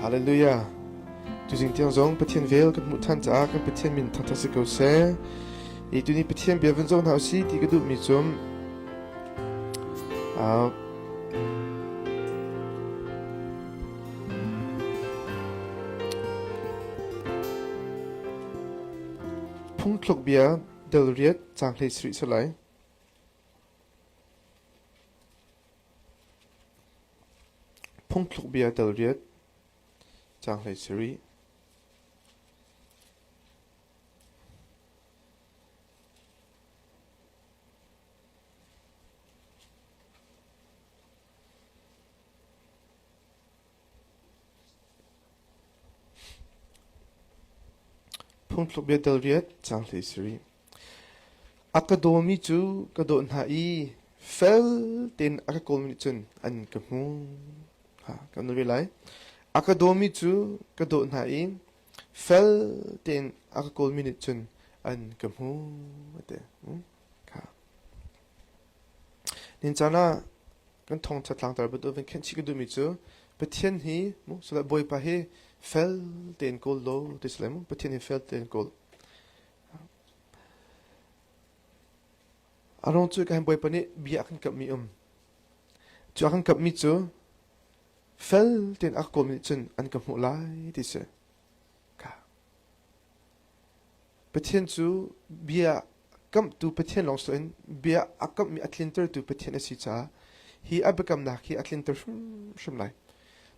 Hallelujah. Tuzing tiang zong Pathian vel kan hmuh than caah kan Pathian min thangthat si ko seh. I tuni Pathian bia vun zoh hna usih ti ka duhmi cu uh, phungthluk bia del riat caang hlei sarih si lai. Phungthluk bia dal riat, caang 17. Phungthluk bia dal riat, caang 17. A ka dawmi cu ka dawt hna i fel tein a ka kawlmi nih cun an ka hmu. Ha, kan ve lai. A ka dawmi cu ka dawt hna i fel tein a ka kawlmi nih cun an ka hmu. A ti. Kha. Nin caan ah kan thawngṭha tlangtar bantuk van khenh chih ka duhmi cu Pathian hi mu Bawipa hi fel tein kawl law ti si lai mu Pathian hi fel tein kawl. A ruang cu kan Bawipa nih bia a kan kamhmi um. Cu a kan kamhmi cu fel tein a ka kawlmi nih cun an ka hmuh lai ti si. Ka. Pathian cu bia kamhtu Pathian lawng si loin bia a kamhmi a tlintertu Pathian a si caah hi a biakamnak hi a tlinter hrimhrim lai.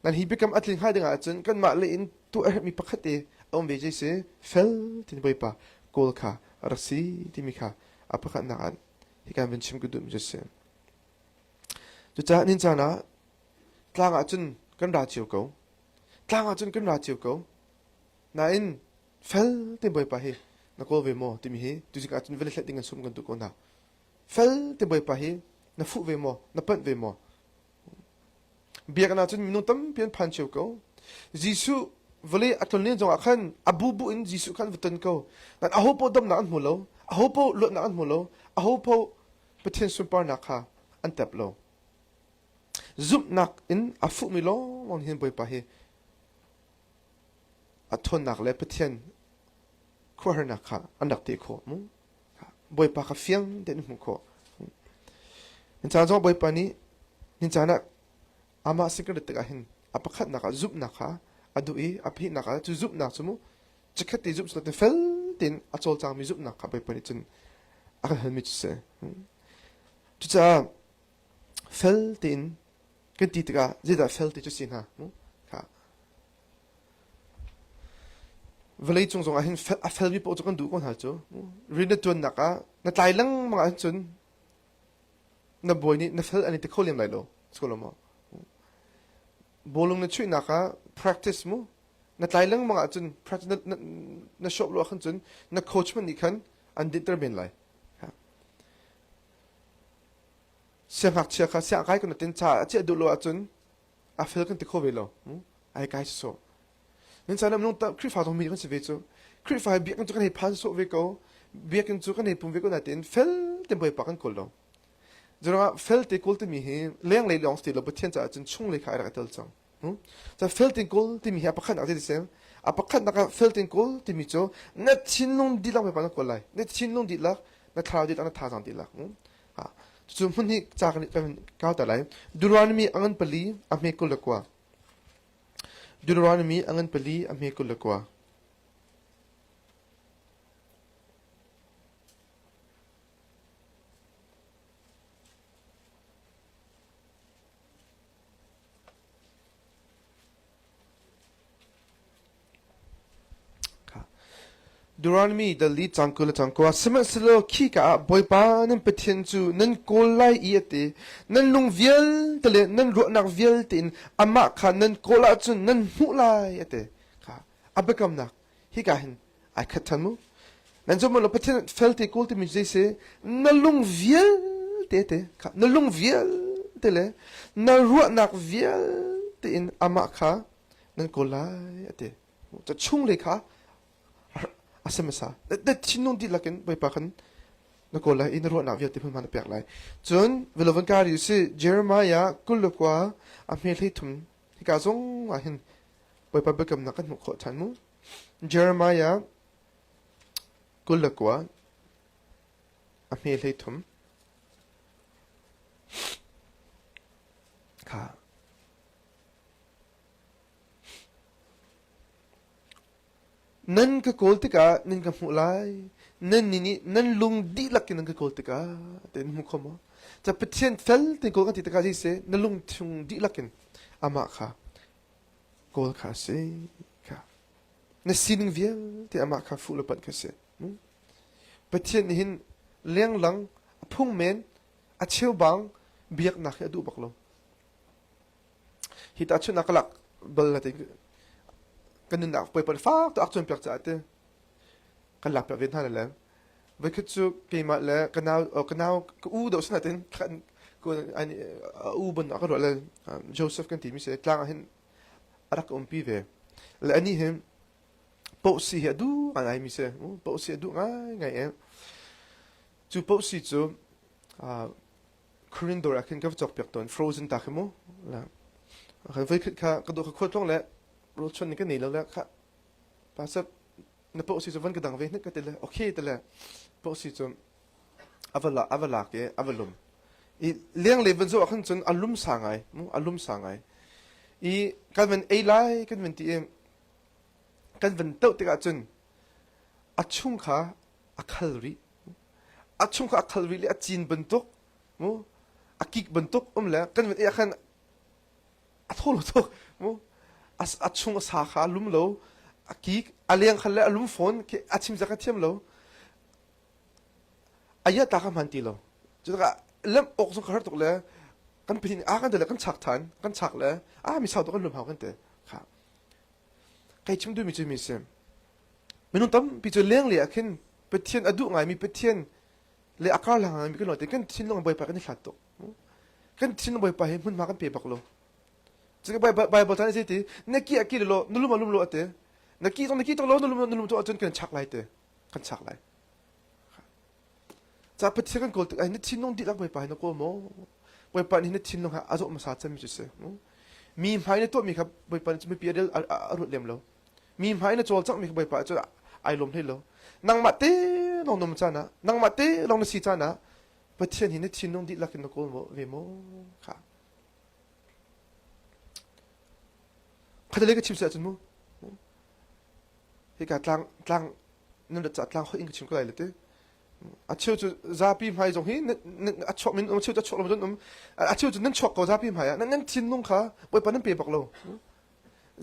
Nan hi biakam a tlin hnga ding ahcun kanmah lei in tuah a herhmi pakhat te a um ve zei si fel tin Bawipa kawl kha a rak si timi kha a pakhatnak ah hi kan vun chim ka duhmi cu si. Cucaah nin caan ah tlang ah cun kan ra cio ko. Tlang ah cun kan ra cio ko. Nain fel te Bawipa hi na kawl ve maw timi hi tuzik ah cun vele hlet ding kan sum kan duh ko hna. Fel te Bawipa hi na fuh ve maw, na panh ve maw? Biakinn ah cun minung tampi an phan cio ko. Jesuh vawlei a tlonlen zongah khan a bubu in Jesuh kha an va ton ko. Nain aho paoh damnak an hmu lo, aho paoh luatnak an hmu lo, aho paoh Pathian sunparnak kha an tep lo. Zumhnak in a fuhmi lawnglawng hin Bawipa hi a ṭhawnnak le Pathian khuaharnak kha an rak teh khawh mu. Bawipa kha fiang tein hmuh khawh. Hin caan zong Bawipa nih hin caan ah amah sin kan rat tikah hin a pakhatnak ah zumhnak kha a duh i a pahnihnak ah cu zumhnak cu mu chikkhat te zumh te fel tein a cawlcangmi zumhnak kha Bawipa nih cun a kan halmi cu si. Cucaah fel tein kan ti tikah zeidah fel ti cu si hna mu kha Vawlei cung zongah hin a felmi paoh cu kan duh ko hna cu. Rian na ṭuannak ah na tlai lengmang ahcun na bawi nih na fel an i ti kho lem lai lo. Si ko lo maw? Bawlung na chuihnak ah practice mu. Na tlai lengmang ahcun practice na, na, na shop lo ahkhan cun na coach hmanh nih khan an dinhter men lai. Siangngakchia kha siangkai kan tin ca a chiah duh lo ahcun a fel kan ti kho ve lo. Ai kai sawh. Nan caan ah minung Khrihfa zong mi kan si ve cu. Khrihfa hi biakinn cu kan hei phan sawh ve ko. Biakinn cu kan hei pum ve ko nain fel te Bawipa kan kawl lo. Zurangah fel te kawl timi hi lenglei lawng si lo Pathian caah cun chunglei kha ai rak i tel cang. Ca fel tein kawl timi hi a pakhatnak ti si. A pakhatnak ah fel tein kawl timi cu na thinlung dihlak Bawipa na kawl lai. Na thinlung dihlak, na thlarau dihlak, na thazaang dihlak. Cucu hmun hi ca kan kau ta lai. Deuteronomy a ngan pali a hme 29. Deuteronomy a ngan pali a hme 29. Deuteronomy dal li cang 20 le cang kua. Sihmanhsehlaw khika ah Bawipa nan Pathian cu nan kawl lai i a ti. Nan lung vialte le nan ruahnak vialte in amah kha nan kawl ahcun nan hmuh lai a ti. Kha a biakamnak hika hin ai khat ṭhan mu. Nan zum lo Pathian felte kawl timi zei si na lung vialte te kha na lung vialte le na ruahnak vialte in amah kha nan kawl lai a ti. Ca chung le kha a si hmasa. Na thinlung dihlak in Bawipa khan na kawl lai i na ruahnak vialte hmunhma na pek lai. Cun vilovan kari si Jeremiah 29 a hme 13 hika zong ah hin. Bawipa biakamnak kan hmuh khawh ṭhan mu. Jeremiah 29 a hme 13 kha Nan ka kawl tikah nan ka hmuh lai. Nannih nih nan lung dihlak in nan ka kawl tikah ti nan hmu kho maw? Ca Pathian fel tein kawl kan ti tikah zei na lung chung dihlak in amah kha kawl kha a si kha. Na sining vialte amah kha fuh le panh kha si. Pathian nih hin lenglang a phung men a cheubang biaknak hi a duh bak lo. Hi tahchunhnak ka lak bal na ti kan nunnak puai fak tu ak cawnpiak caah ti kan lak piak ve hna le voikhat cu keimah le ka nau ka nau ka u deuh sinatin kan u ban ka ruah le Joseph kan timi si tlang ah hin a rak umpi ve le ani hin posi hi a duh ngai ngai mi si posi a duh ngai ngai e cu posi cu Korean dawr ah khin ka va cawkpiak tawn frozen ta khi mu la kan voi khat kha ka dawh ka khual tlong le rawl chuan ning ka nei lo le kha pastor na poh si cu van ka dang ve hnik ka ti le okay ti le poh si cu ava la ava lak i ava lum i leng le van zo ah khan cun a lum sa ngai mu a lum sa ngai i kan van ei lai kan van ti i kan van toh tikah cun a chung kha a khal rih a chung kha a khal rih le a cin bantuk mu a kik bantuk um le kan mit ah khan a thaw lo tuk mu a chung a sa kha a lum lo a kik a leng khan le a lum fawn a chim zak a thiam lo a ya ta kha hman ti lo cutikah lem awk zong ka har tuk le kan phin a kan le kan chak than kan chak le a mi sau tuk kan lum hau kan te kha kai chim duhmi cu mi si Minung tampi cu lenglei ah khin Pathian a duh ngaimi Pathian le a karhlang ngaimi kan te kan thinlung Bawipa kan i hlat tuk. Kan thinlung Bawipa hi hmunhma kan pe bak lo. Cuka Bible chan a ti na ki a ki lo na lum a lum lo ate na ki zong na ki tuk lo na lum na lum tuk ahcun kan chak lai te kan chak lai. Ca Pathian kan kawl tik ah na thinlung dihlak Bawipa hi na kawl maw? Bawipa nih na thinlung ha a zawh hmasa cemmi cu si. Mi hmai na tuahmi kha Bawipa nih mipi a rel a ruat lem lo. Mi hmai na cawlcanghmi kha Bawipa cu ai lawm hlei lo. Nangmah te lawng num caan ah, nangmah te lawng na si caan ah Pathian hi na thinlung dihlak in na kawl maw ve maw kha. Khatalei ka chim si ahcun mu. Hika tlang tlang nan rat ca tlang hoih in ka chim ko lai le te. A cheu cu zapi hmai zong hi a chuak min um a cheu cu a chuak lo um a cheu cu nan chuak ko zapi hmai ah nan thinlung kha Bawipa nan pe bak lo.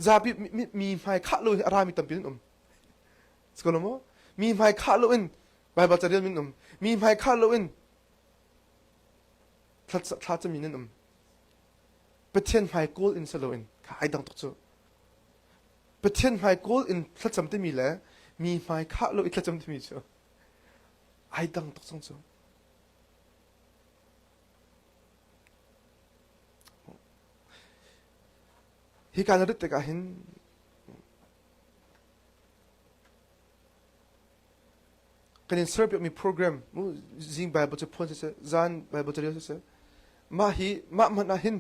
Zapi mi hmai khah lo hi a rami tampi an um. Sikolo maw? Mi hmai khah lo in Baibal carel min um. Mi hmai khah lo in thla cami nan um. Pathian hmai kawl in si loin kha ai dang tuk cu. Pathian hmai kawl in thlacam timi le mi hmai khah lo i thlacam timi cu ai dang tuk cang cu. Hika na rit tikah hin kan in serpiakmi program zing Bible cu phuan siseh zan Bible ca rel siseh mah hi mah hmanh ah hin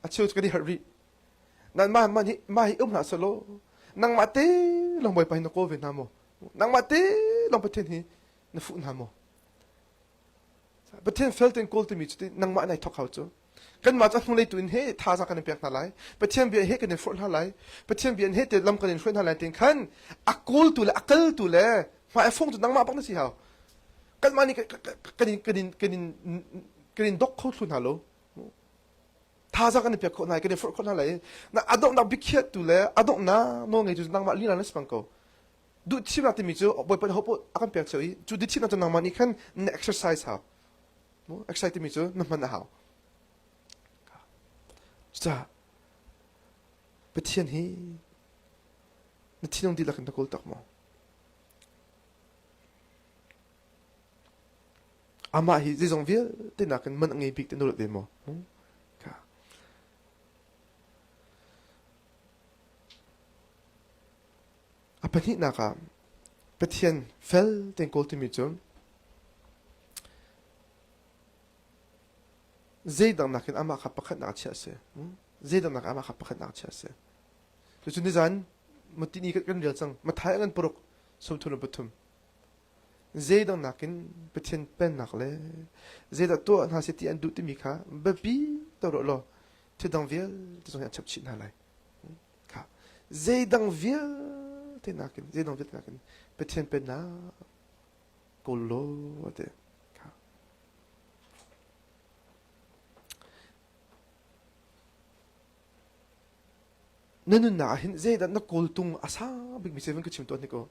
a cheu cu kan i harh rih nan mah hmanh hi mah hi um hlah selaw nangmah te lawng Bawipa hi na kawl ve hna maw nangmah te lawng Pathian hi na fuh hna maw Pathian fel tein kawl timi cu nangmah nai thawk hau cu kanmah cu hnulei tu in he thazaang kan in pek hna lai Pathian bia he kan in forh hna lai Pathian bia in he te lam kan in hruai hna lai tin khan a kawltu le a kaltu le hmai a fong cu nangmah bak na si hau kanmah nih kan in kan in kan in kan in dok kho thlu hna lo thazaang kan in pek khawh hna kan in forh khawh hna lai na a donghnak biakhiahtu le a donghnak nawl ngeitu nangmah lila na si bang ko duhthimnak timi cu Bawipa nih hope a kan pek cio i cu duhthimnak cu nangmah nih khan na exercise hau exercise timi cu na hman a hau cucaah Pathian hi na thinlung dihlak in na kawl tak maw amah hi zeizong vialte nakin man a ngei bik te na ruat ve maw A pahnihnak ah Pathian fel tein kawl timi cu zeidang nakin amah kha pakhatnak chiah a si. Zeidang nakin amah kha pakhatnak chiah a si. Cucu nizan matini kan rel cang. Mathai ngan paruk 33. Zeidang nakin Pathian pennak le zeidah tuah hna seh ti an duh timi kha biapi to rawh law thil dang vialte zong hi an chap chih hna lai. Kha zeidang vialte nakin zeidang vialte nakin Pathian pennak kawl law a ti. Kha. Na nunnak ah hin zeidah na kawltung a sang bikmi si van ka chim tuah hnik u.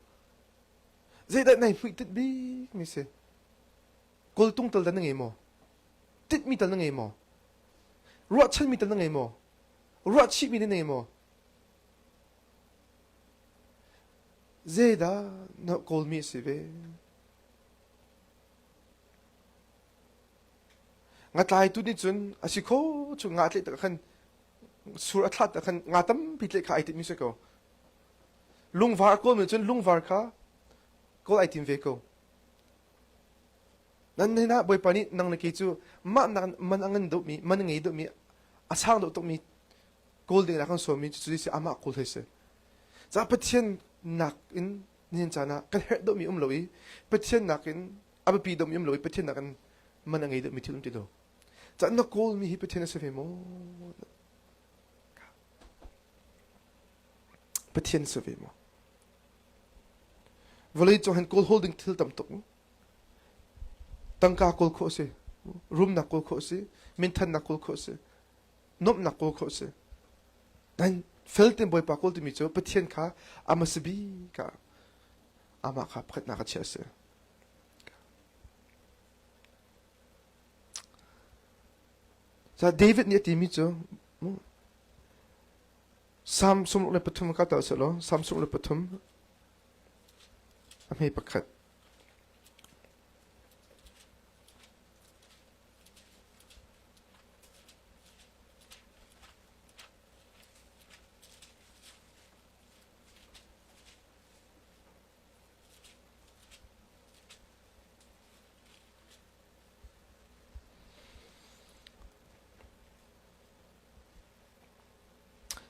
Zeidah nai hmuihtinh bikmi si? Kawltung tal dah na ngei maw? Tinhmi tal na ngei maw? Ruahchanmi tal na ngei maw? Ruahchihmi na ngei maw? Zeidah na kawlmi a si ve? Ngatlaitu nih cun a si kho chung nga tlaih tak khan sur a thlat ah khan nga tampi tlaih kha ai timmi si ko. Lungvar a kawlmi cun lungvar kha kawl ai tim ve ko. Nan hin ah Bawipa nih nang le kei cu mah nak man a ngan deuhmi man a ngei deuhmi a sang deuh tukmi kawl ding ah kan sawmmi cu si amah kawl hei si. Ca Pathian nak in nihin caan ah kan herh deuhmi um lo i Pathian nakin a biapi deuhmi um lo i Pathian nakin man a ngei deuhmi thil um ti lo. Ca na kawlmi hi Pathian a si ve maw? Pathian si ve maw? Vawlei cung hin kawl holding thil tam tuk. Tangka kawl khawh si, rumnak kawl khawh si, minthannak kawl khawh si, nuamhnak kawl khawh si. Nan fel tein Bawipa kawl timi cu Pathian kha ama si bik ah amah kha pakhatnak a chiah a si. Sa David nih a timi cu Psalm 63 ka tal selaw Psalm 63 a hme pakhat.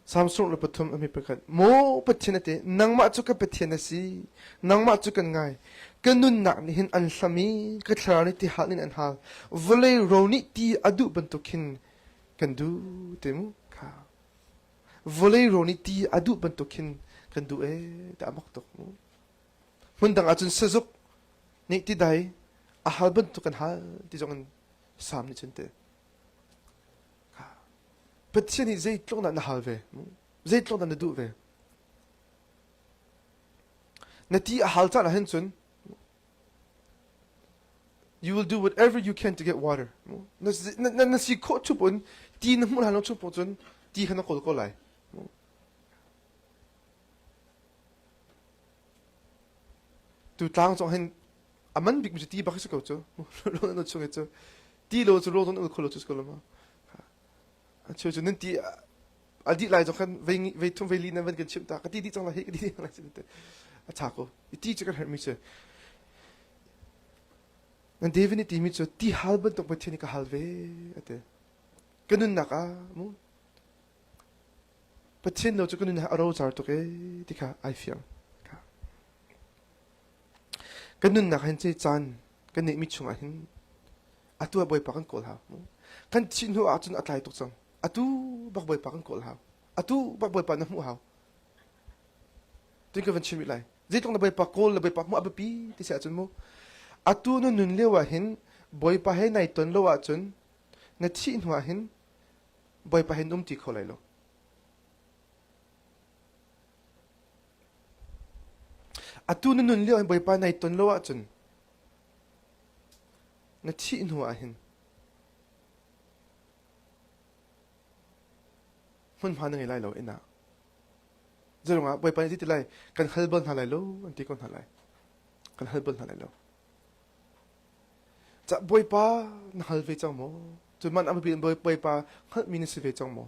Samsung le pathum a mi pakhat maw Pathian a ti nangmah cu ka Pathian a si nangmah cu kan ngai ka nunnak nih hin an hlam i ka thlarau nih tihal in an hal vawlei ro nih ti a duh bantuk hin kan duh te mu kha vawlei ro nih ti a duh bantuk hin kan duh ee ti a mak tuk mu hmun dang ahcun sazuk nih ti dai a hal bantuk kan hal ti zong in Salm nih cun ti Pathian nih zeitluk dah na hal ve? Zeitluk dah na duh ve? Na ti a hal caan ah hin cun you will do whatever you can to get water. Na, na, na si khawh chup un ti na hmuh hlan lo chung cun ti kha na kawl ko lai. Tu tlang zong hin a man bik mi cu ti bak si ko cu. Lo chung cu ti lo cu rawl zong kho lo cu ko lo ma. Chu cu nan ti a dih lai zong khan vei vei thum vei li nan van kan chimh ta ka ti dih cang lai hi ka ti dih cang lai a tha ko. I ti cu kan herh mi cu. Nan David nih ti mi cu ti hal bantuk Pathian nih ka hal ve ate. Ka nunnak ah mu Pathian lo cu ka nun a rocar tuk ee ti kha ai fiang. Kan nunnak hin cei caan kan neihmi chungah hin atu ah Bawipa kan kawl hau. Kan thih hnu ahcun a tlai tuk cang. Atu bak Bawipa kan kawl hau. Atu bak Bawipa na hmuh hau. Tin ka van chim rih lai. Zeitluk na Bawipa kawl le Bawipa hmuh a biapi ti si ahcun mu. Atu na nun lio ah hin Bawipa he nai ton lo ahcun na thih hnu ah hin Bawipa he um ti kho lai lo. Atu na nun lio hin Bawipa nai ton lo ahcun na thih hnu ah hin hmunhma na ngei lai lo inn ah. Zeirungah Bawipa nih ti lai kan hal bal hna lai lo an ti ko hna lai. Kan hal bal hna lai lo. Ca Bawipa na hal ve cang maw? Cun man a biapi in Bawipa hngalhmi na si ve cang maw?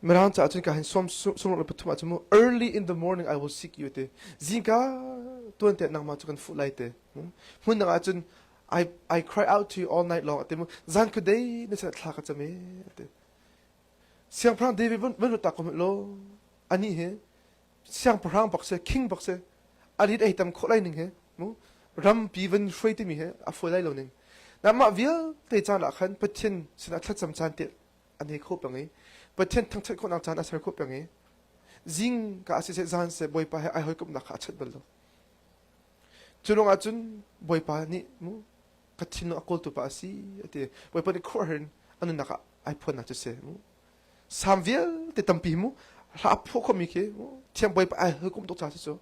Mirang caah cun ka hin sawm sumruk le pathum ah cun mu early in the morning I will seek you ti zingka Tuan te nangmah cu kan fuh lai te. Hmun dang ahcun I, I cry out to you all night long ati mu. Zan khuadei na sinah thla ka cam e ati. Siangpahrang David van van ta ko law ani hi siangpahrang bak se king bak se a rit ei tam khawh lai ning he mu rampi van hruai timi he a fawi lai lo ning. Na mah vialte caan ah khan Pathian sinah thlacam caan te a nei kho peng i Pathian thangṭhat khawhnak caan a ser khawh peng i zing ka siseh zan seh Bawipa he ai hawikomhnak kha a chat bal lo. Cu lawngah cun Bawipa nih mu ka thinlung a kawltu pa a si a ti. Bawipa nih khuaruahhar in a nunnak ah ai phuannak cu si mu. Sam vialte tampi mu hla a phuah khomi khi mu thiang Bawipa ai hawikomh tuk caah si cu.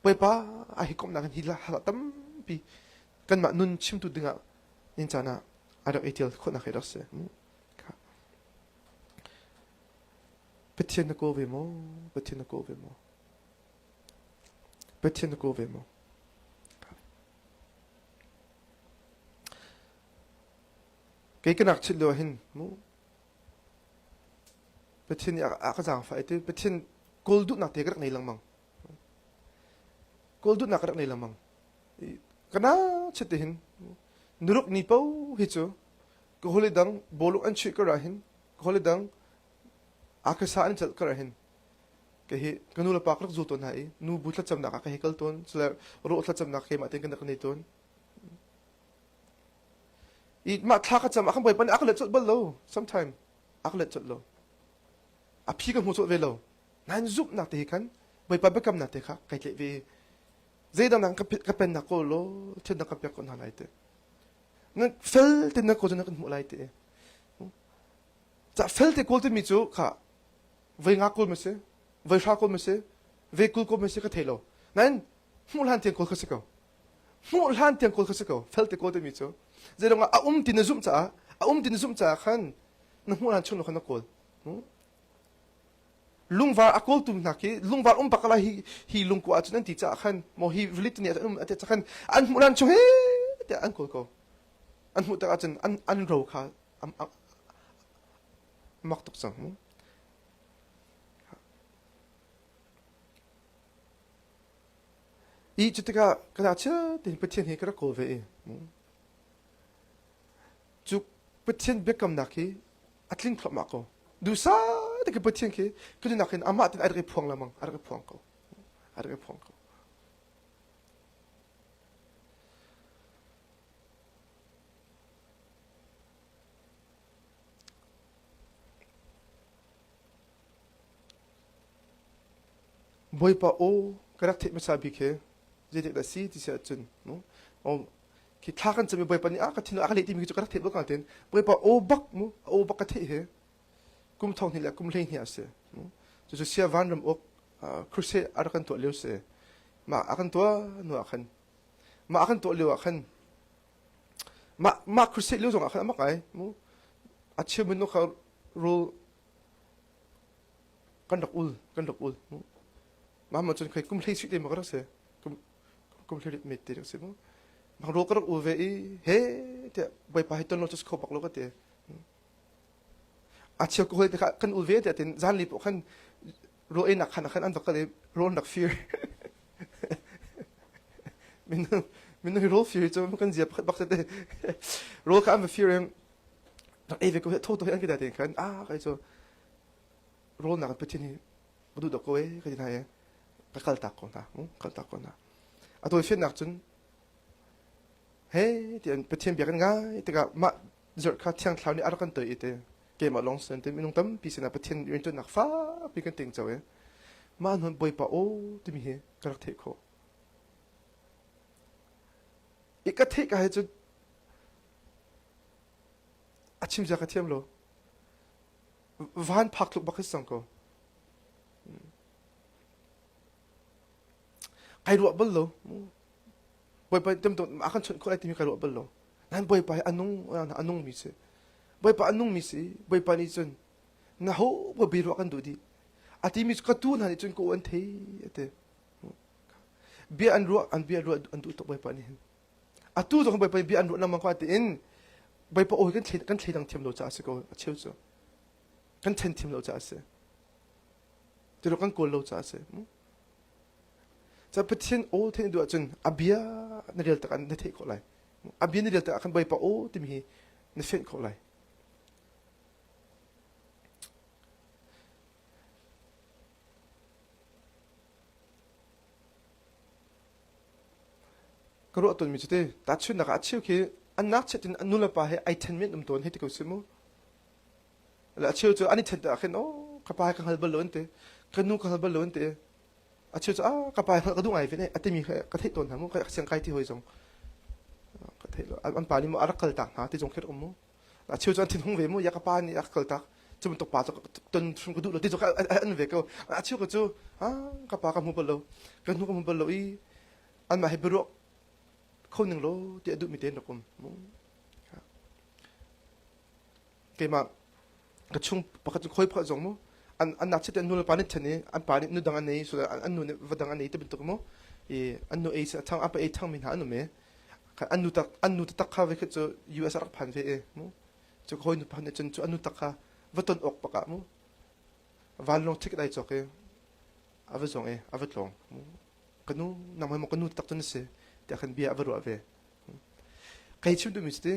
Bawipa ai hawikomhnak in hi hla tampi kanmah nun chimtu dingah nin caan ah a rak i ṭial khawhnak hi rak si. Pathian na kawl ve maw? Pathian na kawl ve maw? Pathian na kawl ve maw? Kei ka nak chit lio hin mu Pathian nih a ka zaangfah i ti Pathian kawl duhnak te ka rak nei lengmang. Kawl duhnak ka rak nei lengmang. Kana chit te hin nuruk ni po hi cu ka holi dang bawlung an chuih kar ah hin ka holi dang akasa an celh kar ah hin ka hi ka nu le pa ka rak zul tawn hna i nu bu thlacamnak ah ka hei kal tawn cule rawh thlacamnak keimah tein kan rak nei tawn i mah thla ka cam ah kan bawipa nih a ka let colh bal lo sometime a ka let colh lo a phi ka hmu colh ve lo nain zumhnak te hi khan bawipa biakamnak te kha kai tlaih ve zeidang dang ka pennak kawl law thiannak ka pek ko hna lai te na fel te na kawl cu na kan hmuh lai te ca fel te kawl timi cu kha voi nga kawl ma si voi hra kawl ma si ve kul kawl ma si ka thei lo nain hmuh hlan tiang kawl kha si ko hmuh hlan tiang kawl kha si ko fel te kawl timi cu zeidang ah a um ti na zumh caah a um ti na zumh caah khan na hmuh hlan chung lo khan na kawl Lungvar a kawltu hna khi lungvar um bak lai hi hi lungkua ahcun an ti caah khan maw hi rili tuni ah um a ti caah khan an hmuh lan chung he tiah an kawl ko. An hmuh tak ahcun an an ro kha mak tuk cang mu. I cu tikah ka dah chia ti Pathian hi ka rak kawl ve i Cu Pathian biakamnak hi a tling thluahmah ko. Duhsah te khi Pathian khi ka nunnak hin amah tin ai rak i phuang lengmang, a rak i phuang ko. A rak i phuang ko. Bawipa aw ka rak theih hmasa bik hi zeitik dah si ti si ahcun khi thla kan cam i Bawipa nih a ka thin a ka leh timi cu ka rak theih bak nain Bawipa aw bak mu aw bak ka theih hi kum thong hnih le kum 12 a si cucu sia vanram uk crusade a rak kan tuah lio si mah a kan tuah nu ah khan mah a kan tuah lio ah khan mah mah crusade lio zong ah khan amak ai mu a chim nu kha rul kan rak ul kan rak ul mu mah ma cun khoi kum hlei sui te ma ka rak si kum kum hlei met te rak si mu bang ro ka rak ul ve i he tiah bawipa hi ton lo cu kho bak lo ka ti a cheu ko hoi te kha kan ul ve tiah tin zan li pawh khan ro ei nak khan khan an va kal i rawl nak fir minu minu hi rawl fir cu kan zia pakhat bak te rawl kha an va fir in rak ei ve ko he tho to he an ki da te khan a kai cu rawl nak Pathian hi ka duh dok ko e ka ti hna i ka kal tak ko hna kal tak ko hna a tawifiannak cun he tian Pathian bia kan ngai tikah mah zarh kha thiang thlarau nih a rak kan toi i te keimah lawng sin te minung tampi sinah Pathian rianṭuannak fakpi kan ting co i mah hnuan Bawipa aw timi hi ka rak theih khawh i ka theih ka he cun a chim zia ka thiam lo van phak tluk bak hi cang ko Kai ruah bal lo. Bawipa nih tam a kan chawnh khawh lai timi kai ruah bal lo. Nain Bawipa hi a nung a nungmi si. Bawipa a nungmi si. Bawipa nih cun na ho bo bi ruah kan duh dih. A timi cu ka tu hna nih cun ka an thei a ti. Bia an ruah an bia ruah an duh tuk Bawipa nih hin. Atu zong Bawipa nih bia an ruah lengmang ko tiin Bawipa aw hi kan kan thleidang thiam lo caah a si ko a cheu cu. Kan then thiam lo caah a si. Tilu kan kawl lo caah a si. Ca Pathian aw theih na duh ahcun a bia na rel tak ah na theih khawh lai. A bia na rel tak ah khan Bawipa aw timi hi na fenh khawh lai. Ka ruah tawnmi cu ti tahchunhnak ah a cheu khi an ngakchiat in an nulepa he ai ṭhenmi an um tawn hei ti ko sih mu. Le a cheu cu an i ṭhen tikah khin oh ka pa he ka hngal bal lo an ti. Ka nu ka hngal bal lo an ti. A cheu cu ah ka pa he hngalh ka duh ngai ve ne a timi kha ka theih tawn hna mu ka siangkai ti hawi zong. Ka theih lo an pa nih maw a rak kal tak hna ti zong khi rak um mu. A cheu cu an thinhung ve mu ya ka pa nih a ka kal tak cu bantuk pa cu ton hrim ka duh lo ti cu an ve ko. A cheu ka cu ah ka pa ka hmu bal lo ka nu ka hmu bal lo i anmah he biaruah kho ning law ti a duhmi te an rak um. Keimah ka chung pakhat cu khoi pakhat zong mu an an nak an nu le pa nih then i an pa nih nu dang an nei so an nu nih va dang an nei ti bantuk mu i an nu ei a thang an pa ei thang mi hna an um i an nu tak an nu tak kha ve khat cu US a rak phan ve i mu cu ka hawi nu pakhat nih cun cu an nu tak kha va ton awk pakah mu vanlawng ticket ai cawk i a va zong i a va tlawng mu ka nu nang maw ka nu tak cu na si tiah khan bia a va ruah ve kai chim duhmi cu ti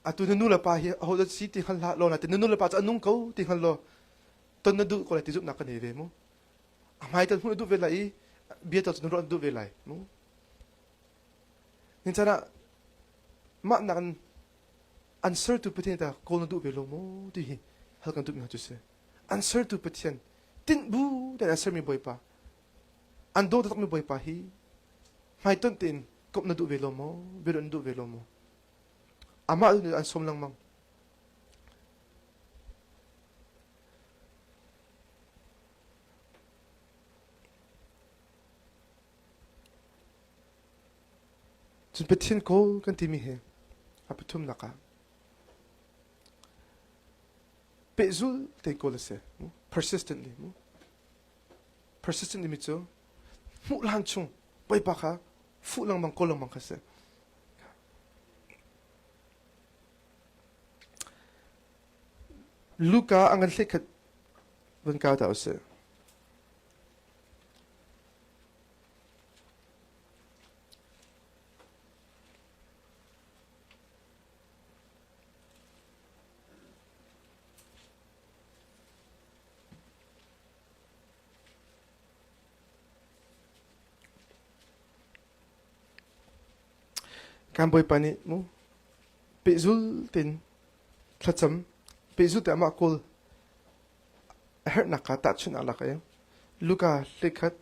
atu na nu le pa hi aho dah si ti hngal hlah law na ti na nu le pa cu a nung ko ti hngal law ton na duh ko lai ti zumhnak ka nei ve mu a hmai tal hmuh na duh ve lai i bia tal cu na ruah na duh ve lai mu nin chan ah mah nak in an sertu Pathian ta kawl na duh ve lo maw ti hi hal kan duhmi cu si an sertu Pathian tinh bu tein an sermi Bawipa an daw takmi Bawipa hi hmaitonh tein komh na duh ve lo maw biaruah na duh ve lo maw amah nih an sawm lengmang Cun Pathian kawl kan timi hi a pathumnak ah pehzul tein kawl a si. Persistently. Persistent timi cu hmuh hlan chung Bawipa kha fuh lengmang kawl lengmang kha si. Luka a ngan hleikhat van kau ta usih. Kan Bawipa nih mu pehzul tein thlacam pehzul te amah kawl a herhnak kha tahchunh ah lak i Luka hlekhat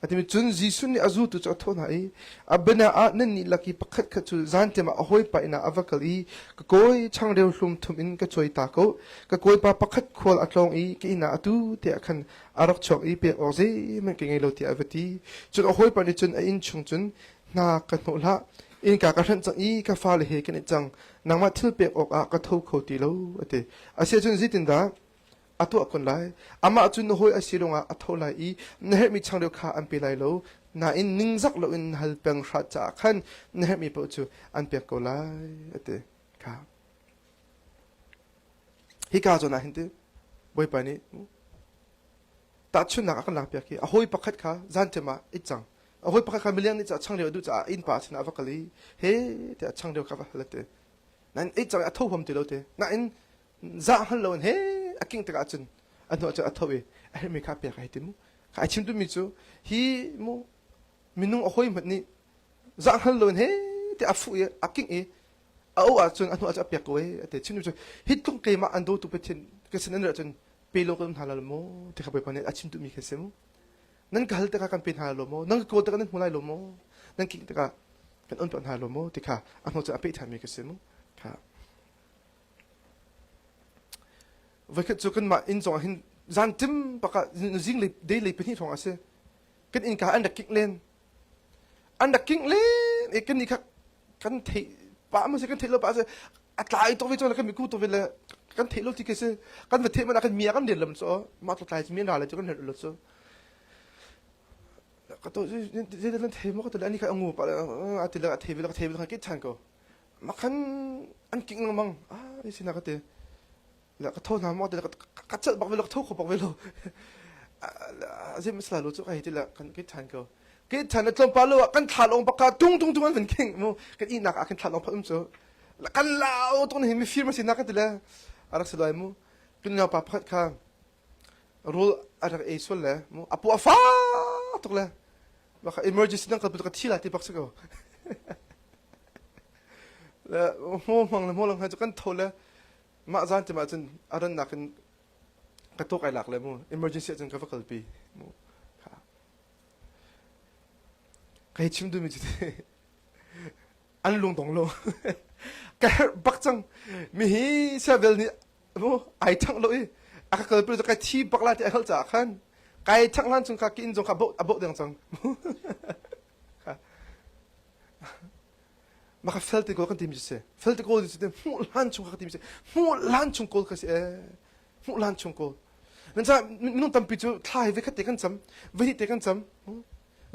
A timi cun Jesuh nih a zultu cu a thawh hna i a bia ah nannih lak i pakhat khat cu zanṭim ah a hawipa inn ah a va kal i ka kawi changreu hlum thum in ka cawi ta ko ka kawipa pakhat khual a tlawng i ka inn ah atu te ah khan a rak chuak i pek awk zeihmanh ka ngei lo tiah a va ti. Cun a hawipa nih cun a inn chung cun hna ka hnawh hlah innka ka hranh cang i ka fale he kan i cang nangmah thil pek awkah ka tho kho ti lo a ti. Asiahcun zeitindah a tuah kun lai. Amah cu na hawi a si lawngah a tho lai i na herhmi changreu kha an pe lai lo. Nain ningzak loin na hal peng hrat caah khan na herhmi paoh cu an pek ko lai, a ti. Kha. Hika zawn ah hin ti Bawipa nih tahchunhnak a kan lakpiak i a hawi pakhat kha zanṭem ah it cang. A hawi pakhat kha miliang nih changreu a duh caah innpa sinah a va kal i he tiah changreu kha va hal a ti. Nain it cang i a tho huam ti lo ti. Nain zah hngal loin he a kingh tikah cun a hnuah cun a tho i a herhmi kha pek ai ti mu kha ai chim duhmi cu hi mu minung a hawi hmanh nih zah hngal loin he ti a fuh i a kingh i a oh ahcun a hnuah cun a pek ko e a ti chim duh cu hi tluk keimah an dawtu Pathian ka sin an rat cun pe lo kan um hna lo maw ti kha Bawipa nih a chim duhmi kha si mu nan ka hal tikah kan pe hna lo maw nan ka kawl tikah nan hmu lai lo maw nan kingh tikah kan on tuah hna lo maw ti kha a hnu cun a peh ṭhanmi ka si mu kha Voikhat cu kanmah inn zongah hin zanṭim bak ah zinglei deilei pahnih hrawng a si. Kan innka an rak kingh len. An rak kingh len i kan nih kha kan theih pah ma si kan theih lo pah si a tlai tuk ve cu kan miku tuk ve le kan theih lo ti khi si kan va theih man ah kan mi ah kan len lam cu mah tlai cu mi an ra le cu kan herh lo cu ka to zeidah nan thei maw ka to le ani kha a ngu pah le a ti le a thei ve le ka thei ve le ka kit ṭhan ko Makhan an kingh lengmang. Ah, ni sina ka ti. La ka tho hna maw ti ka ka chelh bak ve lo, ka tho kho bak ve lo. Zim sala lo cu ka hei ti la kan ke ṭhan ko. Ke ṭhan na tlawmpal lo ah kan thla lawng bak ka tung tung tung an van king mu kan ihnak ah kan thla lawng phat um cu. Kan lau tuk hin mifir ma sinak kan ti le a rak si lai mu. Kan ngau pa pakhat kha rawl a rak ei sual le mu a pu a fa tuk le baka emergency nang kalpi ka thi la ti bak si ko. Le hmo hmang le hmo lang cu kan tho le mah zan te mah cun a rannak in ka tuk ai lak le mu emergency ahcun ka va kalpi mu kha ka hei chim duhmi cu an lungdong lo ka herh bak cang mi hi siavel nih mu ai thang lo i a ka kalpi cu ka thi bak la ti a hngalh caah khan kai thang hlan chung kha ki inn zong kha a boh deng cang Mah kha fel te kawl kan timi cu si. Fel te kawl cu hmuh hlan chung kha ka timi si. Hmuh hlan chung kawl kha si ee. Hmuh hlan chung kawl. Nan ca minung tampi cu thla hi voikhat te kan cam, voihnih te kan cam,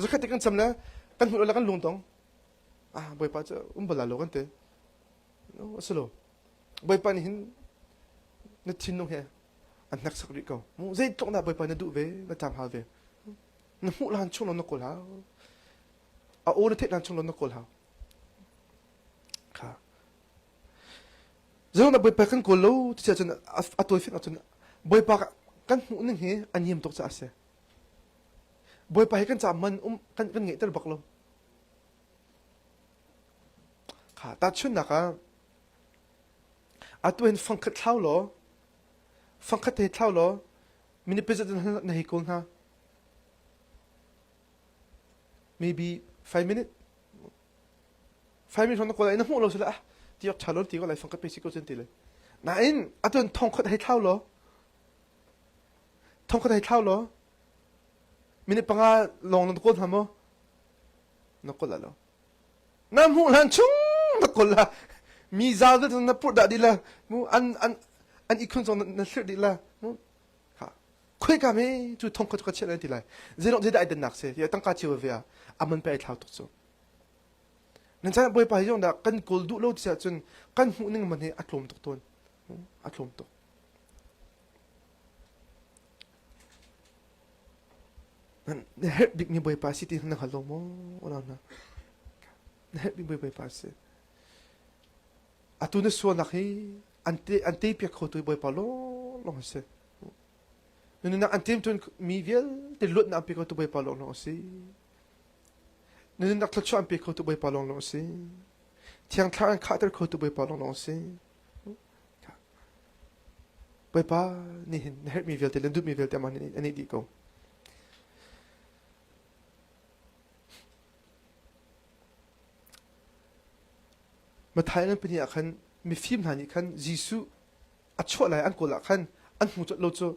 zakhat te kan cam le kan hmuh lo le kan lungdong. Ah Bawipa cu um bal lo kan ti. No, a si lo. Bawipa nih hin na thinlung he an hneksak rih ko. Zeitluk dah Bawipa na duh ve, na ṭam hal ve. Na hmuh hlan chung lo na kawl hau. A aw na theih hlan chung lo na kawl hau. Kha. Zeiruang dah Bawipa kan kawl lo ti cun a tawifiang ahcun Bawipa kan hmuh ning hi a niam tuk caah a si. Bawipa hi kan caah man um kan kan ngeihter bak lo. Kha tahchunhnak ah atu hin fangkhat thlau law fangkhat he thlau law minute pezat na hei kawl hna. Maybe 5 minute 5 minute na kawl na hmuh lo sila ah ti ok tha lo ti ko lai fang ka pe si ko cun ti le nain atun thong khot hei thlau law thong khot hei thlau law minute panga long na kawl hna maw na kawl lo na hmuh hlan chung na kawl la mi zal na purh dah dih la mu an an an ikhun zong na hlirh dih la mu Khoika me cu thong kha cu ka chiah lai ti lai. Zeiruang zeidah ai dannak si? Ti tangka cio ve ah aman pe ai thlau tuk cu. Nan chan Bawipa hi zong dah kan kawl duh lo ti ahcun kan hmuh ning man hi a tlawm tuk tawn. A tlawm tuk. Na herh bikmi Bawipa si ti na hngal lo maw? Unau hna. Na herh bikmi Bawipa si. Atu na sualnak hi an te an te piak kho tu Bawipa lawnglawng a si. Nunnak an temtuan mi vialte luatnak an pe kho tu Bawipa lawnglawng a si. Nunnak thluachuah an pe kho tu Bawipa lawnglawng a si. Thiang Thlarau an khahter kho tu Bawipa lawnglawng a si. Bawipa nih hin na herhmi vialte le duhmi vialte amah nih a neih dih ko. Matthai ngan pahnih ah khan mifim hna nih khan Jesuh a chuah lai an kawl ah khan an hmu colh lo cu.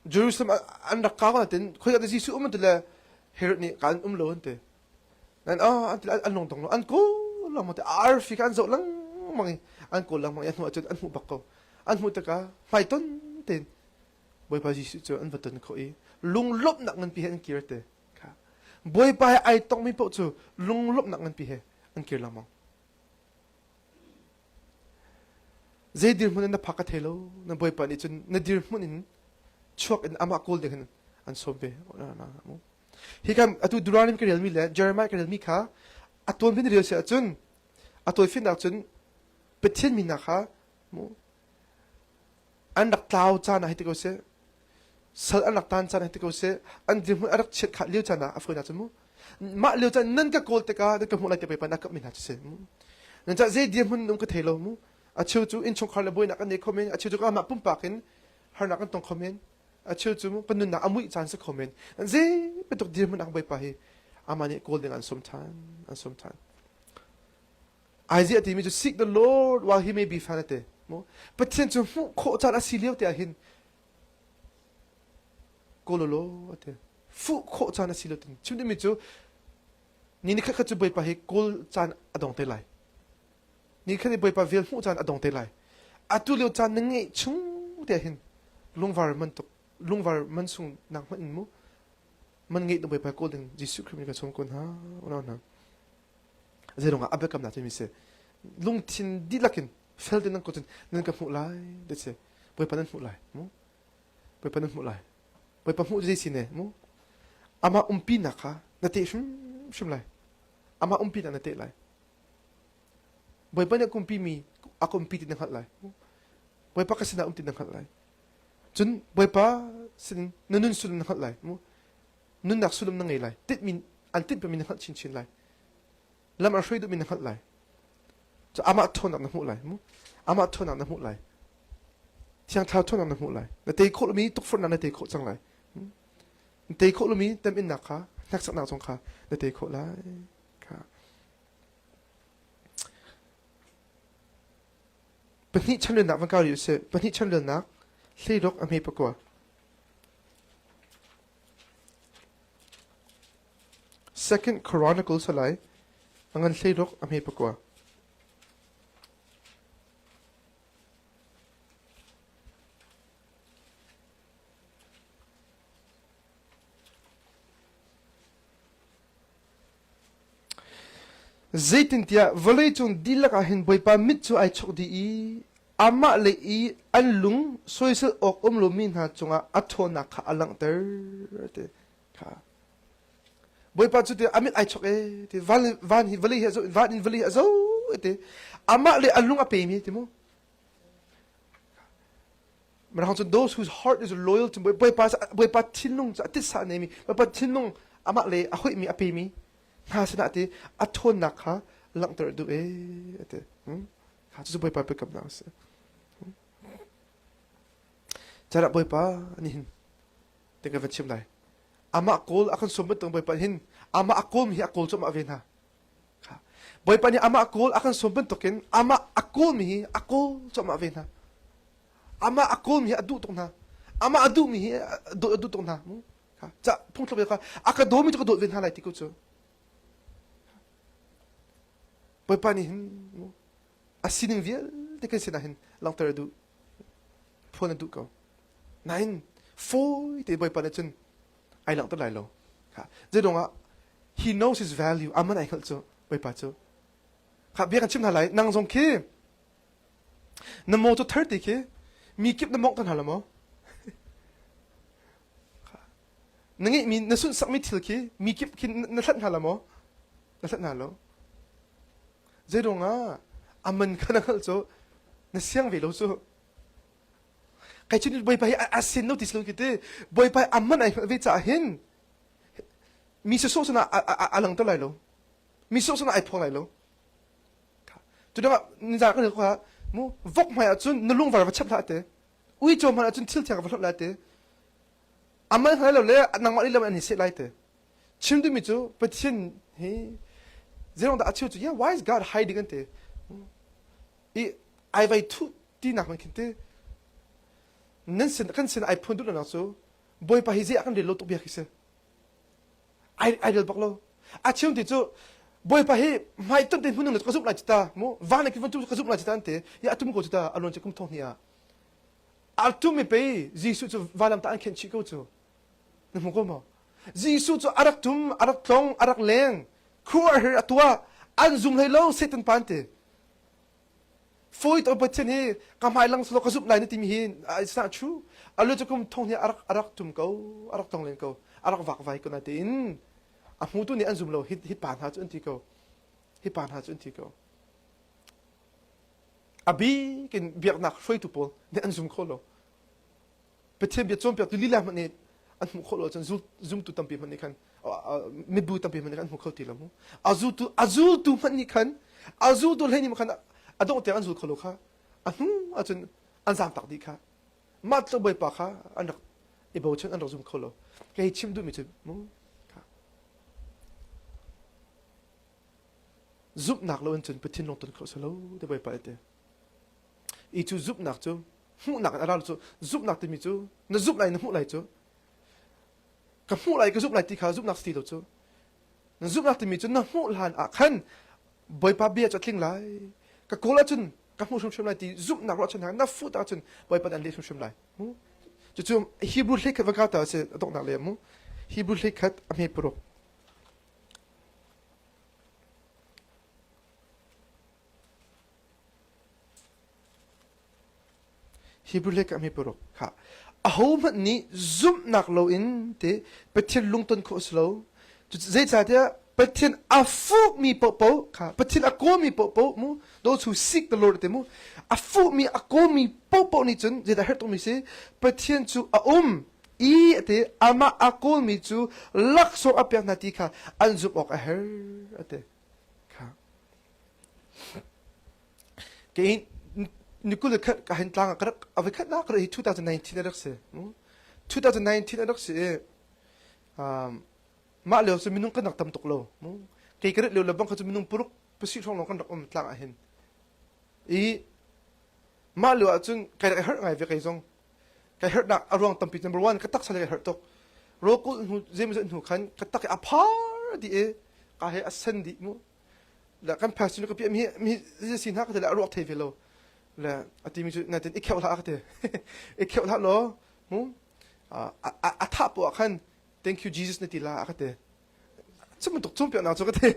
Jerusalem an rak kau nain khoi dah Jesuh um an ti le Herod nih ka an um lo an ti. Nan ah an ti an lung dong lo an kawl lengmang ti arfi kha an zoh lengmang i an kawl lengmang i a hnu ahcun an hmuh bak ko. An hmuh tikah hmaiton tein Bawipa Jesuh cu an va ton khawh i lunglawmhnak nganpi he an kir te. Bawipa he ai tongmi paoh cu lunglawmhnak nganpi he an kir lengmang. Zei dirhmun in na phak ka thei lo. Na Bawipa nih cun na dirhmun in chuak in amah kawl ding hin an sawm ve. Hi kan atu Deuteronomy ka relmi le Jeremiah ka relmi kha a tuan bin rel si ahcun a tawifinnak cun Pathian minak kha mu an rak tlau caan ah hei ti ko seh sal an rak tan caan ah ti ko seh an dirhmun a rak chiat khah lio caan ah a fawinak cu mu mah lio caan nan ka kawl tikah nan ka hmuh lai ti pei pa na kap mi hna cu si mu nan cah zei dirhmun um ka thei lo mu a cheu cu innchungkhar le buainak an nei kho men a cheu cu amah pumpak in harnak an tong kho men a cheu cu kan nunnak a muih caan si kho men zei bantuk dirhmun ah Bawipa hi amah nih kawl ding an sawm than an sawm than Isaiah timi cu seek the Lord while he may be found ate mu Pathian cu hmuh khawh caan a si lio te ah hin kawl ate fuh khawh caan a si lo tin chim dingmi cu ni ni khat khat cu Bawipa hi kawl caan a dong te lai ni khat hi Bawipa vel hmuh caan a dong te lai atu lio caan na ngeih chung te hin lungvar man tuk lungvar man sung nak hmanh in mu man ngeih ding Bawipa kawl ding Jesuh Khrih min kan sawm ko hna unau hna Zeiruangah a biakamnak timi si lungthin dihlak in fel tein nan kut in nan ka hmuh lai ti si Bawipa nan hmuh lai mu Bawipa nan hmuh lai. Bawipa hmuh zei si ne mu? Amah umpinak kha na teh hrimhrim lai. Amah umpinak na teh lai. Bawipa nih a kumpi mi a kumpi ti na hngalh lai. Bawipa ka sinah um ti na hngalh lai. Cun Bawipa sin na nun sullam na hngalh lai. Mu? Nunnak sullam na ngei lai. Tinhmi an tinhmi na hngalh chinchin lai. Lam a hruai duhmi na hngalh lai. Cu amah ṭhawnnak na hmuh lai. Mu? Amah ṭhawnnak na hmuh lai. Thiang Thlarau ṭhawnnak na hmuh lai. Na tei khawh lomi tukforhnak na tei khawh cang lai. Na tei khawh lomi teminnak kha hneksaknak zong kha na tei khawh lai. Kha. Pahnih chanrelnak van kau rih usih. Pahnih chanrelnak hleiruk a hme pakua. Second Chronicles alai a ngan hleiruk a hme pakua. Zeitintiah vawleicung dihlak ah hin Bawipa mit cu ai chok dih i amah lei i an lung soisel awk um lomi hna cungah a ṭhawnnak kha a langhter ti kha. Bawipa cu ti a mit ai chok e ti van van hi vawlei hi a zoh van in vawlei hi a zoh ti amah le a lung a pemi ti mu. Mirang cun those whose heart is loyal to Bawipa Bawipa thinlung cu a titsa neimi Bawipa thinlung amah le a hoihmi a pemi hna sinah ti a ṭhawnnak kha langhter a duh ee a ti. Kha cucu Bawipa biakamnak a si. Carah Bawipa nih hin ti ka van chim lai. Amah kawl a kan sawm bantuk Bawipa hin amah a kawlmi hi a kawl cuahmah ve hna. Bawipa nih amah kawl a kan sawm bantukin amah a kawlmi hi a kawl cuahmah ve hna. Amah a kawlmi hi a duh tuk hna. Amah a duhmi hi a duh tuk hna. Ca phungthluk kha a ka dawmi cu ka dawt ve hna lai ti ko cu. Bawipa nih hin a sining vialte kan sinah hin langhter a duh. Phuan a duh ko. Nain fawi te Bawipa nih cun ai langhter lai lo. Zeidong ah he knows his value aman ai hngalh cu Bawipa cu. Kha bia kan chim hna lai nang zong khi na motor thar ti khi mi kip na mongh ta hna lo maw? Na ngeihmi na sunhsakmi thil khi mi kip khi na hlanh hna lo maw? Na hlanh hna lo. Zeidong ah aman kha na hngalh cu na siang ve lo cu. Kai cun Bawipa hi a sin lo ti si lo ki ti Bawipa hi a man ai hngalh ve caah hin mi sawsawh sinah a langter lai lo mi sawsawh sinah ai phuang lai lo cu dangah nizan kan kha mu vok hmai ahcun na lungvar va chap hlah te uico hmanh ahcun thil thiang va hloh lai te a man hngal lo le nangmah lila an i seh lai te chim duhmi cu Pathian hi zeirong dah a cheu cu yeah why is God hiding an te i ai vai thuh tinak man khin te nan sin kan sin ai phun duh nak cu bawipa hi zei a kan rel lo tuk bia khi si ai ai rel bak lo a chim ti cu bawipa hi hmai ton te hmunung ka zumh lai ta mu van le van tu ka zumh lai ta an te ya atum ko ta alon che kum thong ni a atum mi pe Jesuh cu valam ta an khen chih ko cu na hmu ko maw Jesuh cu arak tum arak tlong arak leng khuar her atua an zum hlei lo Satan pan te Fawi to Pathian hi ka hmai lang selaw ka zumh lai na timi hi it's not true. Alu cu kum thong hi a rak a rak tum ko, a rak tong len ko, a rak vakvai ko na tiin a hmutu nih an zum lo hi hi pa hna cu an ti ko. Hi pa hna cu an ti ko. A bik in biaknak hruaitu pawl nih an zum kho lo. Pathian bia cawnpiaktu lila hmanh nih an hmuh khawh lo ahcun zumtu tampi hmanh nih khan mibu tampi hmanh nih khan an hmu kho ti lo mu. A zultu a zultu hmanh nih khan a zultu hlei nih khan a dongh tiang an zul kho lo kha a hnu ahcun an zaam tak dih kha mah tluk bawipa kha an rak i bochan an rak zum kho lo kei chim duhmi cu mu zumhnak lo in cun Pathian lung ton kho selo ti bawipa te i cu zumhnak cu hmuhnak in a ra cu zumhnak timi cu na zumh lai na hmuh lai cu ka hmuh lai ka zumh lai ti kha zumhnak si ti lo cu na zumhnak timi cu na hmuh hlan ah khan bawipa bia cu a tling lai ka kawl ahcun ka hmuh hrimhrim lai ti zumhnak ruahchan na fut ahcun bawipa an leh hrimhrim lai cucu Hebrew hlei khat va ka ta si a donghnak le mu Hebrew hlei khat a hme paruk Hebrew hlei khat a hme paruk kha. Ahohmanh nih zumhnak loin te Pathian lungton khawh a si lo. Zeicahtiah Pathian a fuhmi paohpaoh kha Pathian a kawlmi paohpaoh mu those who seek the Lord te mu a fuhmi a kawlmi paohpaoh nih cun zeidah herh tukmi si Pathian cu a um i ate amah a kawlmi cu laksawng a pek hna ti kha an zumh awk a herh ate kha kei ni kul khat ka hin tlang ka rak avai khat na ka hi 2019 a rak si 2019 a rak si i mah lio cu minung kan rak tam tuk lo kei ka rit lio le bang kha cu minung paruk pasih hrawng lawng kan rak um tlang ah hin i mah lio ah cun kai rak i harh ngai ve kei zong kai harhnak a ruang tampi number one ka taksa le kai harh tuk rawlkulh hnu zeimawzat hnu khan ka tak i a phar dih i ka he a sen dih mu le kan pastor ka piah mi mi si hna ka ti le a ruak thei ve lo le a ti mi cu natin i kheuh hlah ka ti i kheuh hlah law mu a thah poah khan thank you Jesus na ti la a ka ti cu bantuk cawnpiaknak cu ka ti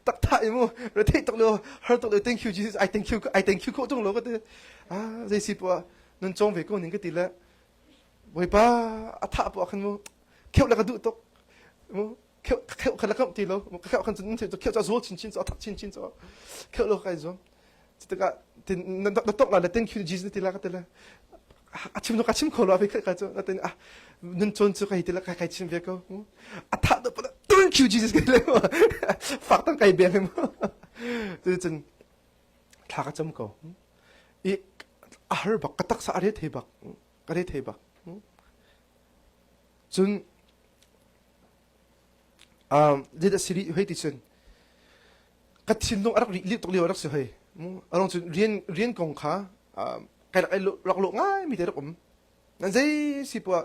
tak tha i mu rethei tuk lio har tuk lio thank you Jesus I thank you I thank you khawh tung lo ka ti ah zei si poah nun cawng ve ko ning ka ti le Bawipa a thah poah khan mu kheuh le ka duh tuk mu kheuh kheuh kha la kamh ti lo ka kheuh khan cun kheuh cu a zual chinchin cu a thak chinchin cu kheuh lo kai zuam tikah na tok la le thank you Jesus na ti la ka ti le a chim ka chim kho lo a ka cu na tin ah nun cawn cu kai ti la kai kai chim ve ko a tha do pa thank you Jesus kai le fak tang kai bel mu cun thla ka cam ko i a har bak ka taksa a re thei bak ka re thei bak cun um zeidah si rih hei ti cun ka thinlung a rak ri tuk lio a rak si hoi arong cun rian rian kong kha kai rak rak lawh ngai mi te rak um nan zei si poah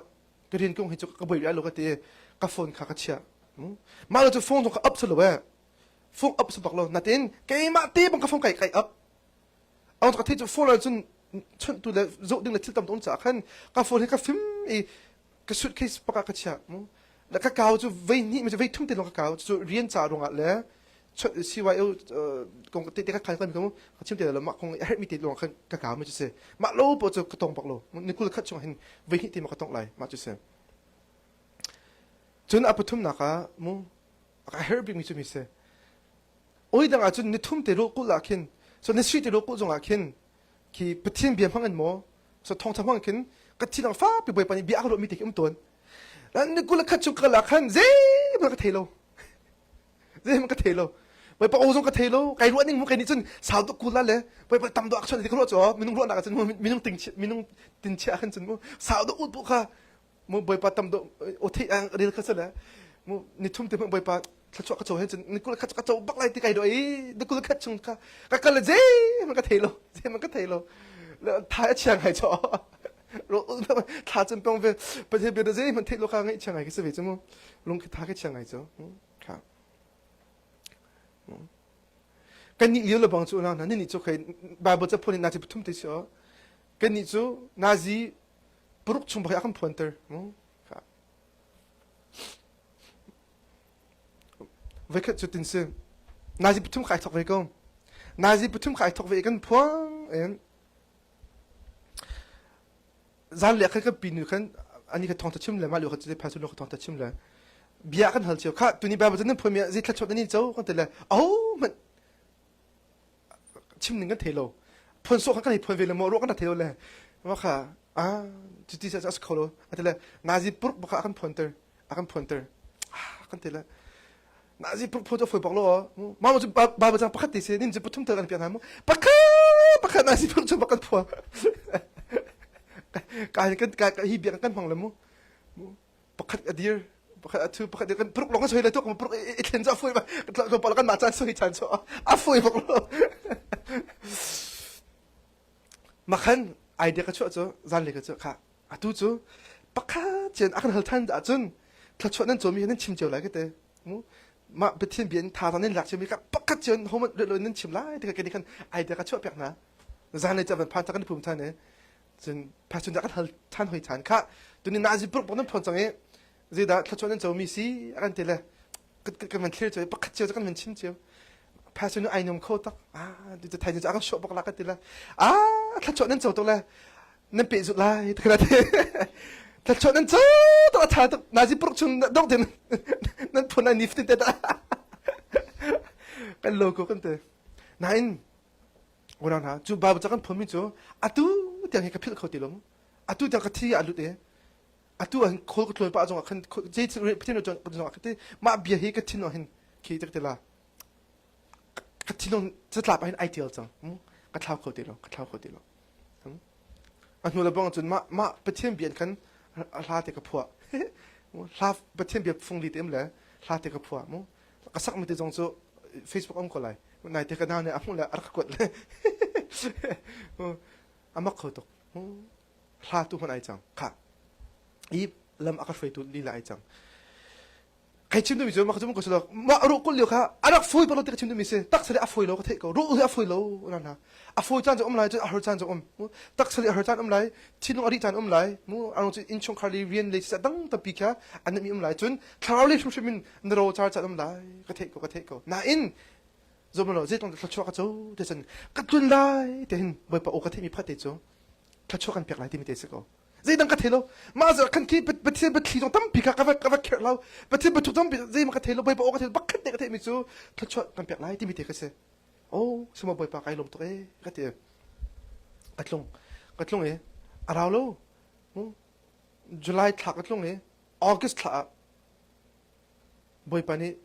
ka rian kong hi cu ka buai lo ka ti ka phone kha ka chiah mah lo cu phone zong ka up lo eh phone up bak lo natin keimah te bang ka phone kai kai up Ang ka thei cu phone ah cun chawnh tu le zoh ding le thil tam tuk caah khan ka phone hi ka fim i ka suitcase pakah ka chiah mu le ka kau cu vei hnih vei thum te lawng ka kau cu rian ca ruangah le CYO kong te te ka khai kan mu ka chim te lo mah kong a herh mi te lawng khan ka kau mi cu si mah lo po cu ka tong bak lo ni kul khat chung hin vei hnih te ma ka tong lai mah cu si cun a pathumnak ah mu a herh bik mi cu mi si Oi dang ahcun ni thum te kulh ah khin so ni sri te kulh zong ah khin khi Pathian bia hmang in maw so thawngtha hmang khin ka thi dang fapi Bawipa nih bia a ka ruahmi te khi um tawn ni kul khat chung kal ah khan zeihmanh ka thei lo zeihmanh ka thei lo Bawipa aw zong ka thei lo kai ruah ning mu kai nih cun sau tuk kul la le Bawipa tam dawh ak chuan ti ka ruah cu minung ruahnak ah cun minung ting minung tin chia khan cun mu sau dawh ut bu kha mu bawipa tam do o thei ang ril kha sale mu ni thum te bawipa thluachuah ka co hen cun ni kul khat ka co bak lai ti kai do i ni kul khat chung kha ka kal je man ka thei lo je man ka thei lo thai a chiang hai cho ro thla cun pong ve pathian bia je man thei lo kha ngai chiang ngai ka se ve chu mu lung khi tha ka chiang ngai chu kha kan nih lio le bang chu na ni ni chu khai bible cha phun na chi pathum te si o kan nih chu nazi paruk chung bak a kan phuanter mu voikhat cu tin si nazi pathum kha ai thok ve ko nazi pathum kha ai thok ve i kan phuang in zan le khan kan pinu khan ani kha thong ta chim le ma lu kha chu phasu lu kha thong ta chim le bia kan hal cio kha tuni bible cun nan phuan mi zi thla chot ani cho kan te le oh man chim ning kan thei lo phun sawh kha kan hei phuan ve le maw ruah kan thei lo le ma kha ah cuti sa a si kho lo ati le nazi purk baka a kan phuanter a kan phuanter ah kan ti le nazi purk phuan cu a foi bak lo ma cu bible cang pakhat te si nin cu pathum tel kan piak hna mu pakhat pakhat nazi purk cu bak kan phua ka kan ka hi biak kan hmang le mu pakhat a dir pakhat a thu pakhat kan pruk lawng soi le tuk pruk i thlen cu a foi ba tlawmpal kan mah caan soi caan cu a foi bak lo makhan idea ka chuah cu zan le ka cu kha atu cu pakhat cian a kan hal than ahcun thluachuah nan cawmi nan chim cio lai ka te mu mah Pathian bia in tha nan lak ciomi kha pakhat cian homan lo nan chim lai ti ka khan idea ka chuah piak hna zan le ca van phan ta kan pum than e cun pastor nih a kan hal ṭhan hoi ṭhan khah tuni nazi purk bak nan phuan cang i zeidah thluachuah nan comi si a kan ti le kan van thlir cio pakhat cio cu kan van chim cio pastor nu ai nom kho tak ah tu thai cu a kan sawh bak la ka ti le ah thluachuah nan co tuk le. Nan peh zut lai ti kha te. Thlachuah nan co tuk a tha tuk. Nazi puruk chung dong te nan phun ai ni fatin te ta. Kan lo ko kan te. Nain unau hna cu Bible ca kan phunmi cu atu tiang hi ka philh kho ti lo. Atu tiang ka thi ah lut i atu ah hin khawl ka tlawi pah zongah khan zei Pathian zongah khan mah bia hi ka thin ah hin khi tak te la ka thinlung catlap ah hin ai tial cang ka thlau kho ti lo ka thlau kho ti lo a hnu le bang cun mah mah Pathian bia khan hla te ka phuah hla Pathian bia fung li te le hla te ka phuah mu ka sak mi te zong cu Facebook om ko lai nai te ka nau ne a hmuh le a rak kuat le amak kho tuk hla tu hman ai cang kha i lam a ka hruaitu lila ai cang kai chim duhmi cu mah cu ka mah ruh kul lio kha a rak fawi bak lo ti ka chim duhmi si taksa le a fawi lo ka theih ko ruh hi a fawi lo na hna a fawi caan cu um lai cu a har caan cu um taksa le a har caan um lai thinlung a rih caan um lai mu arung cu innchungkhar le rian le sisa dang tampi kha an mi um lai cun thlarau le hrimhrim in na ro car caan um lai ka theih ko ka theih ko nain zom lo zeitlung thluachuah ka co te cun ka tlun lai te hin bawipa aw ka theihmi phat te cu thluachuah kan pek lai timi te si ko Zeidang ka thei lo. Mah zarh khan khi Pathian biathli zong tampi kha ka va ka va kherh lo. Pathian biathuk tampi zeihmanh ka thei lo. Bawipa aw ka thei lo. Pakhat te ka theihmi cu thluachuah kan pek lai timi te ka si. Oh, sima Bawipa kai lawm tuk ee ka ti. Ka tlung. Ka tlung i a rau lo. July thla ka tlung i August thla ah Bawipa nih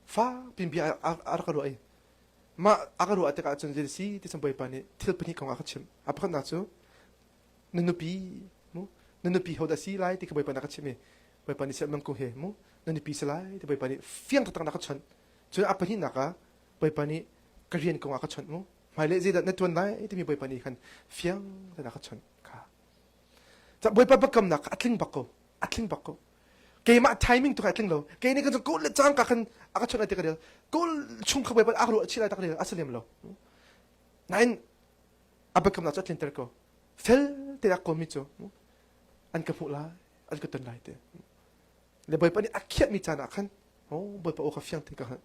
fa pin bia a rak ka ruah i mah a ka ruah tikah cun zei si ti cun Bawipa nih thil pahnih kong a ka chimh. A pakhatnak cu na nupi mu na nupi hodah si lai ti kha Bawipa nih a ka chimh i Bawipa nih siah ko he mu na nupi si lai ti Bawipa nih fiang taktak in a ka chawnh cun a pahnihnak ah Bawipa nih ka rian kong ah ka chawnh mu hmailei zeidah na tuan lai timi Bawipa nih khan fiang tein a ka chawnh kha ca Bawipa biakamnak kha a tling bak ko a tling bak ko keimah timing tu kha a tling lo kei nih kan kawl le cangka khan a ka chawnh ai ti ka rel kawl chung kha Bawipa a ruah chih lai tak rel a si lem lo nain a biakamnak cu a tlinter ko fel te a kawmi cu an ka hmuh lai an ka ton lai te le bawipa nih a khiahmi caan ah khan oh bawipa aw kha fiang te ka hngalh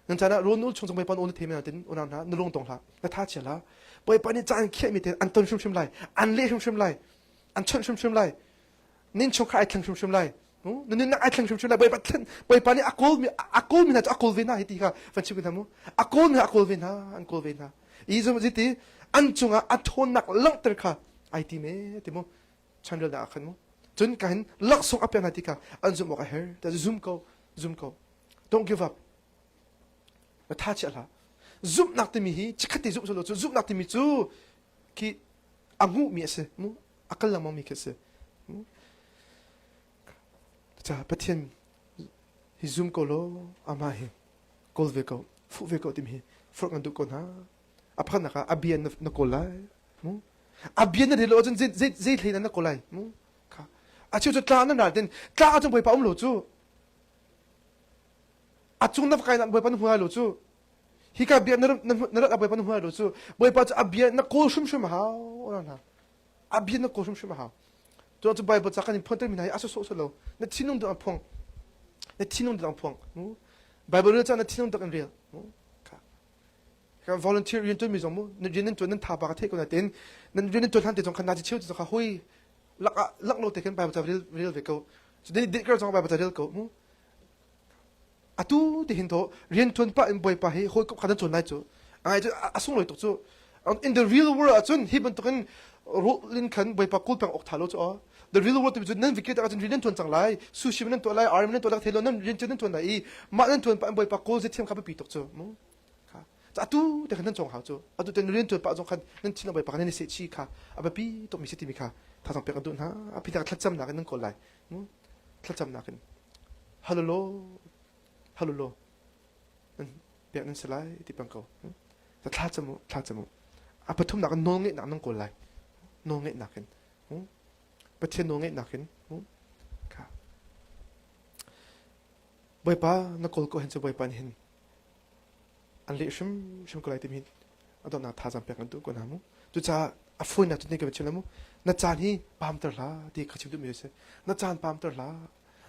nan caan ah rawn ul chung chung bawipa aw na thei men tin unau hna na lung tong hlah na tha chia hlah bawipa nih caan khiahmi te an ton hrimhrim lai an leh hrimhrim lai an chawnh hrimhrim lai nin chungkhar ai thleng hrimhrim lai na nunnak ai thleng hrimhrim lai bawipa thlen bawipa nih a kawl mi a kawl mi hna cu a kawl ve hna hi ti kha van chim hna mu a kawl mi a kawl ve hna an kawl ve hna i zum ziti an cungah a ṭhawnnak langhter kha ai ti me ti mu chanrelnak ah khan mu cun ka hin laksawng a pek hna ti kha an zumh awk a her ta zum ko zum ko don't give up na tha chia hlah zumhnak timi hi chikhat te zumh solo cu zumhnak timi cu khi a nguhmi a si mu a kal lengmang mi khi a si ca Pathian hi zum ko law amah hi kawl ve ko fuh ve ko timi hi forh kan duh ko hna a pakhatnak ah a bia na kawl lai mu a bia na rel lo ahcun zei zei hlei na kawl lai mu kha a cheu cu tla na ral tin tla ahcun bawipa um lo cu a cung na kai na bawipa na hmu lai lo cu hika bia na na rat a bawipa na hmu lai lo cu bawipa cu a bia na kawl hrimhrim a hau hna a bia na kawl hrimhrim a hau cu cu Bible ca kan in phuan mi hna hi a sawsawh lo na thinlung dang phuang na thinlung dang phuang Bible rel ca na thinlung tak in rel ka volunteer rian tuan mi zong mu na rian nan tuan nan tha pa ka theih ko na ten nan rian nan tuan hlan te zong khan na chi cheu te kha hoi lak lak lo te khan Bible ca rel rel ve ko so de de kar zong Bible ca rel ko mu Atu ti hin to riantuan pah in bawipa hi hawikom kha nan cawn lai cu. Ai cu a sunglawi tuk cu. In the real world ahcun hi bantukin rulin khan bawipa kawl peng awk tha lo cu aw. The real world timi cu nan vikir tak ahcun rian nan tuan cang lai, sushi nan tuah lai, RM nan tuah lai, thei lo nan rian cu nan tuan lai i mah nan tuan pah in bawipa kawl ziathiam kha biapi tuk cu. Mu. Kha. Atu te khan nan cawng hau cu. Atu te rian tuan pah zong khan nan thin bawipa khan nan i seh chi kha a biapi tuk mi si timi kha thazang pek an duh hna. A phi thlacamnak in nan kawl lai. Mu. Thlacamnak in halolo halolo nan pek nan si lai ti pang ko ta thla cam u thla cam u a pathumnak in nawl ngeihnak nan kawl lai nawl ngeihnak in Pathian nawl ngeihnak in kha Bawipa na kawl ko hin cu Bawipa nih hin an leh hrimhrim ko lai timi a donghnak thazaang pek an duh ko hna mu cucaah a fawinak cu ka chim mu na caan hi pamter hlah ti ka chim duhmi a si na caan pamter hlah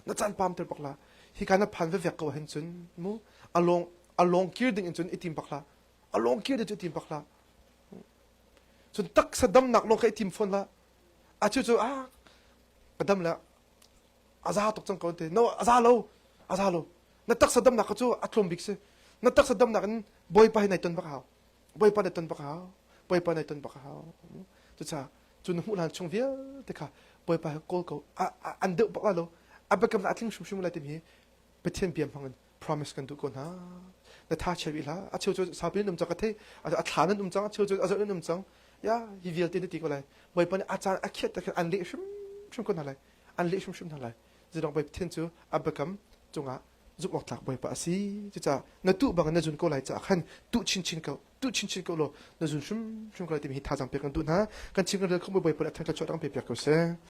na caan pamter bak hlah hika na phan vevek ko hin cun mu a lawng a lawng kir ding in cun i tim bak hlah a lawng kir ding cu i tim bak hlah cun taksa damnak lawng kha i tim fawn hlah. A cu cu ah ka dam le a za tuk cang ko te. No, a za lo. A za lo. Na taksa damnak cu a tlawm bik si. Na taksa damnak in Bawipa hi nai ton bak hau. Bawipa nai ton bak hau. Bawipa nai ton bak hau. Cucaah cu na hmuh hlan chung vialte kha Bawipa hi kawl ko. An deuh bak lai lo. A biakam na a tling hrimhrim lai timi hi Pathian bia hmang in promise kan duh ko hna. Na tha chia rih hlah. A cheu cu saupi nan um cang ka thei. A thla nan um cang, a cheu cu a zarh nan um cang. Ya, hi vialte na ti ko lai. Bawipa nih a caan a khiat khan an leh hrimhrim ko hna lai. An leh hrimhrim hna lai. Zidong Bawi Pathian cu a biakam cungah zumh awk tlak Bawipa a si. Cucaah na tuh bang na zun ko lai caah khan tuh chinchin ko, tuh chinchin ko law na zun hrimhrim ko lai timi hi thazaang pek kan duh hna. Kan chim kan rel kho Bawipa nih a thangthat chuah dang pe piak ko seh.